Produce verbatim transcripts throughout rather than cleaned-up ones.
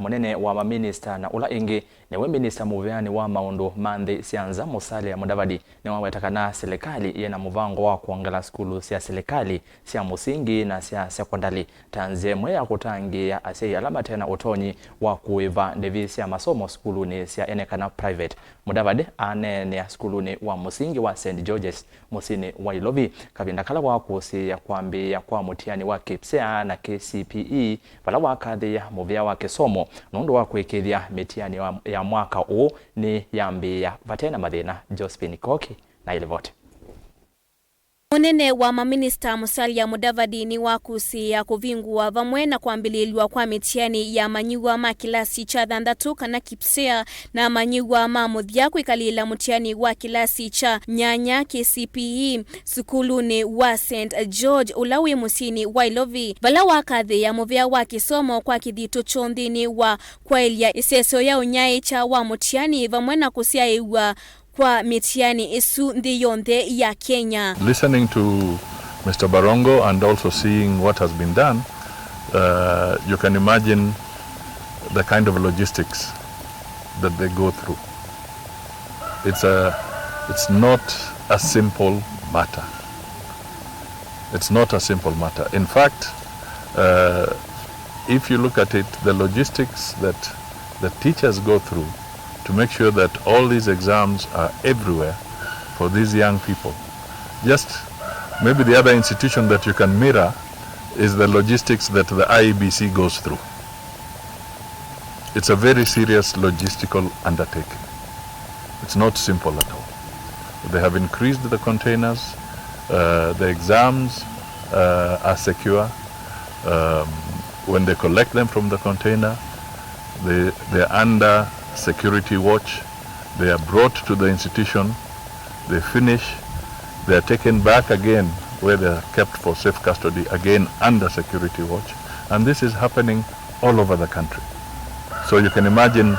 Mũnene wa maminista na ũla ĩngĩ nĩwe minista mũvĩanĩ wa maũndũ ma nthĩ sya nza, Musalia Mudavadi, nĩwaweta kana silikalĩ yĩna mũvango wa kwongela sukulu sya silikalĩ sya mũsingi na sya sekondalĩ ta nzĩa ĩmwe ya kũtangĩĩa asyai ala mate na ũtonyi wa kũĩva ndĩvi sya masomo sukulunĩ sya ene kana private. Mudavadi aneenea sukulunĩ wa mũsingi wa Saint George's mũsyĩnĩ wa Ilovi kavinda kala wakũsĩĩa kwambĩĩa kwa mũtiani wa KPSEA na KCPE, vala wakathĩĩa mũvĩa wa kĩsomo nũndũ wa kũĩkĩĩthya mĩtiani ya, ya mwaka ũũ nĩyambĩĩa vate na mathĩna. Josephine Koki na ĩlivoti. Mũnene wa maminista Musalia Mudavadi nĩwakũsĩĩa kũvingũa vamwe na kwambĩlĩĩlw'a kwa mĩtiani ya amanyĩw'a ma kĩlasi kya thanthatũ kana KPSEA na amanyĩw'a ma mũthya kwĩkalĩĩla mũtiani wa kĩlasi kya nyanya, KCPE, sukulunĩ wa Saint George ũla wĩ mũsyĩnĩ wa Ilovi, vala wakathĩĩa mũvĩa wa kĩsomo kwa kĩthito kyoo nthĩnĩ wa kwaĩlya ĩseseo ya ũnyaĩĩkya wa mũtiani vamwe na kũsyaĩĩw'a kwa mĩtiani ĩsu nthĩ yonthe ya Kenya. Listening to Mister Barongo and also seeing what has been done, uh, you can imagine the kind of logistics that they go through. It's a, it's not a simple matter. It's not a simple matter. In fact, uh, if you look at it, the logistics that the teachers go through to make sure that all these exams are everywhere for these young people. Just maybe the other institution that you can mirror is the logistics that the I E B C goes through. It's a very serious logistical undertaking. It's not simple at all. They have increased the containers. Uh, the exams, uh, are secure. Um, when they collect them from the container, they, they're under security watch. They are brought to the institution. They finish. They are taken back again where they are kept for safe custody, again under security watch. And this is happening all over the country. So you can imagine,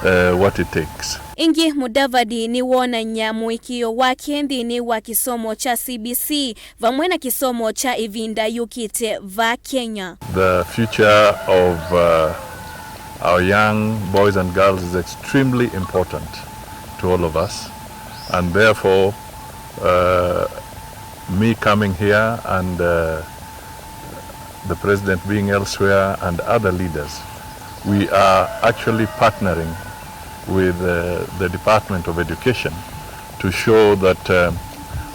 uh, what it takes. Ĩngĩ, Mudavadi nĩwonany'a mũĩkĩĩo wake nthĩnĩ wa kĩsomo kya C B C vamwe na kĩsomo kya ĩvinda yũkĩte vaa Kenya. The future of, uh, our young boys and girls is extremely important to all of us, and therefore, uh, me coming here and, uh, the president being elsewhere and other leaders, we are actually partnering with, uh, the Department of Education to show that, uh,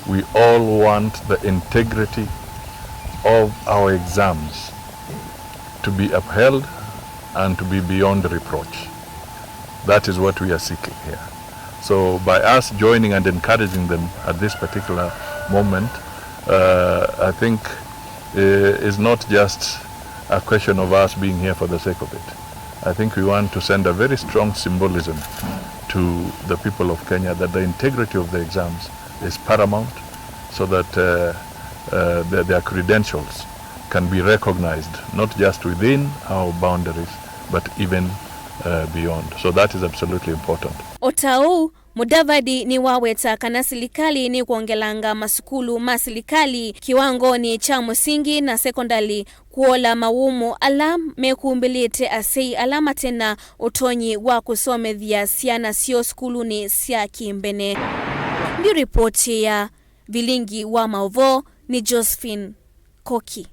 we all want the integrity of our exams to be upheld and to be beyond reproach. That is what we are seeking here. So by us joining and encouraging them at this particular moment, uh, I think, uh, is not just a question of us being here for the sake of it. I think we want to send a very strong symbolism to the people of Kenya that the integrity of the exams is paramount, so that, uh, uh, their, their credentials can be recognized not just within our boundaries but even, uh, beyond. So that is absolutely important. O ta ũu, Mudavadi nĩwaweta kana silikalĩ nĩkwongelanga masukulu ma silikalĩ kĩwangonĩ kya mũsingi na sekondalĩ kũola mawũmũ ala mekumbĩlĩte asyai ala mate na ũtonyi wa kũsomethya syana syoo sukulunĩ sya kĩmbene. Ngĩripotĩa Vilingi wa Maũvoo nĩ Josephine Koki.